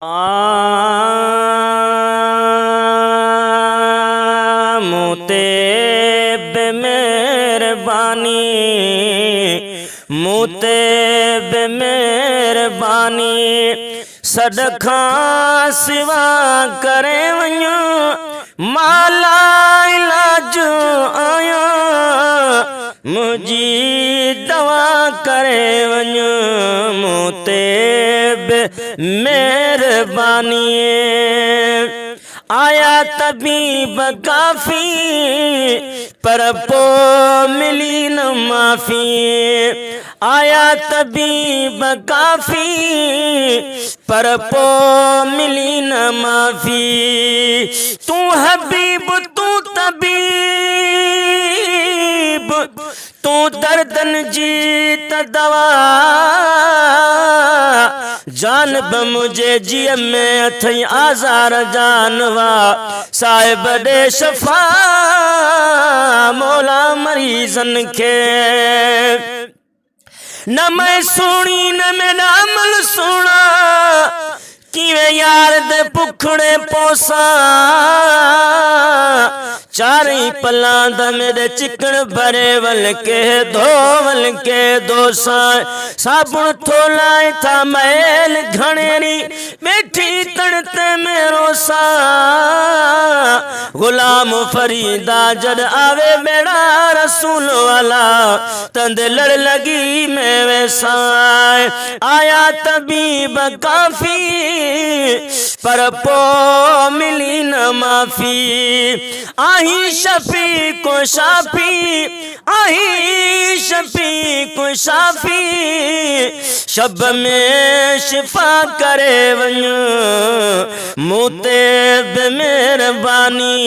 مون تي به مهرباني مون تي به مهرباني سڏ کان سوا ڪري وڃ مان لاعلاج آهيان منهنجي دوا ڪري وڃ مون تي به مهرباني آيا طبيب ڪافي پر پو ملي نه معافي آيا طبيب ڪافي پر پو ملي نه معافي تون حبيب تون طبيب تون دردن جي ته دوا جان به منهنجي جيء ۾ اٿئي آزار جانوا صاحب ڏي شفا مولا مريضن کي. نه مين سهڻي نه ميڏا عمل سهڻا ڪيوين يار the پکڙي پوسان چارئي پلاند ميڏي چڪڻ ڀري ول ڪي ڌو ول ڪي ڌوسان صابڻ ٿو لائي ٿا ميل گهڻيري ٻيٺي تڻ تي ميرو سان غلام فريدا جڏ آوي ٻيڙا رسول والا تند لڙ لڳي ميوي سان آيا طبيب ڪافي پر پو ملي نه معافي آهين شفيق و شافي آهين شفيق و شافي شب ۾ شفا ڪري وڃ مون تي به مهرباني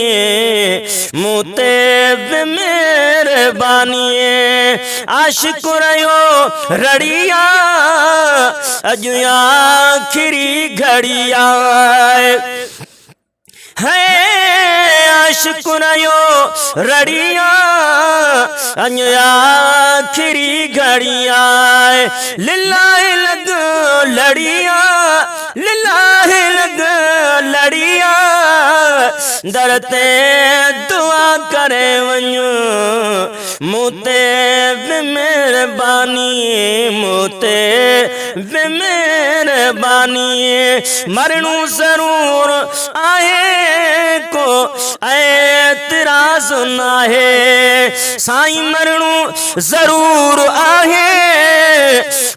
مون تي به مهرباني عاشق رهيو رڙيا اڄ آخري گهڙي آء هي عاشق رهيو رڙيا اڃ آخري گهڙي آء لله لڳ لڙيا لله لڳ لڙيا در تي دعا ڪري وڃ مون تي به مهرباني مون تي به مهرباني مرڻو ضرور آهي ڪو اعتراض ناهي سائين مرڻو ضرور آهي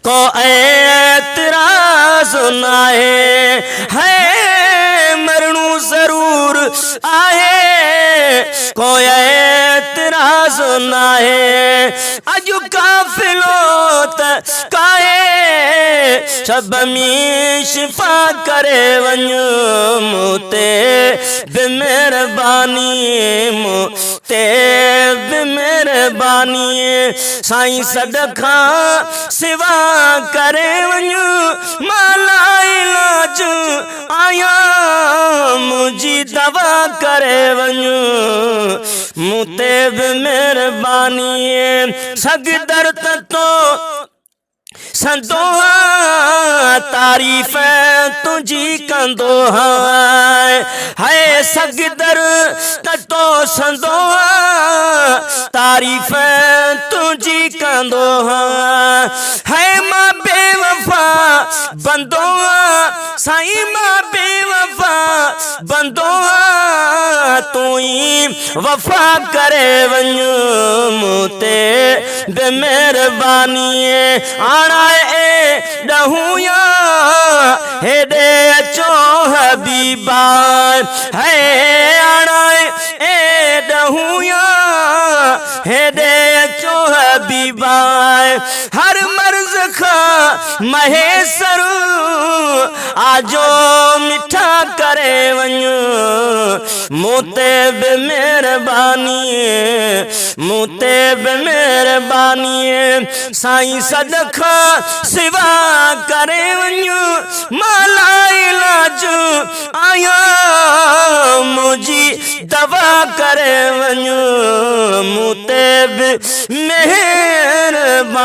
ڪو اعتراض ناهي هي مرڻو ضرور آهي ڪو اعتراض ناهي اڄ قافلو ته ڪاهي شب ۾ شفا ڪري وڃ مون تي به مهرباني مون تي به مهرباني سائين سڏ کان سوا ڪري وڃ مان لاعلاج آهيان منهنجي دوا ڪري وڃ مون تي به مهرباني سگهه در ته تو سندو هان تعريف تنهنجي ڪندو هان هي سگهه در ته تو سندو هان تعريف تنهنجي ڪندو هان هي مان بي وفا بندو هان سائين مان بي وفا بندو هان تون ئي وفا ڪري وڃ مون تي به مهرباني آڻائي اي ڏهون يا هيڏي اچو حبيبا هي آڻائي اي ڏهون يا هيڏي اچو حبيبا هر مرض کان مهيسر آجو مٺا ڪري وڃ مون تي به مهرباني مون تي به مهرباني سائين سڏ کان سوا ڪري وڃ مان لاعلاج آهيان منهنجي دوا ڪري وڃ مون تي به مهرباني.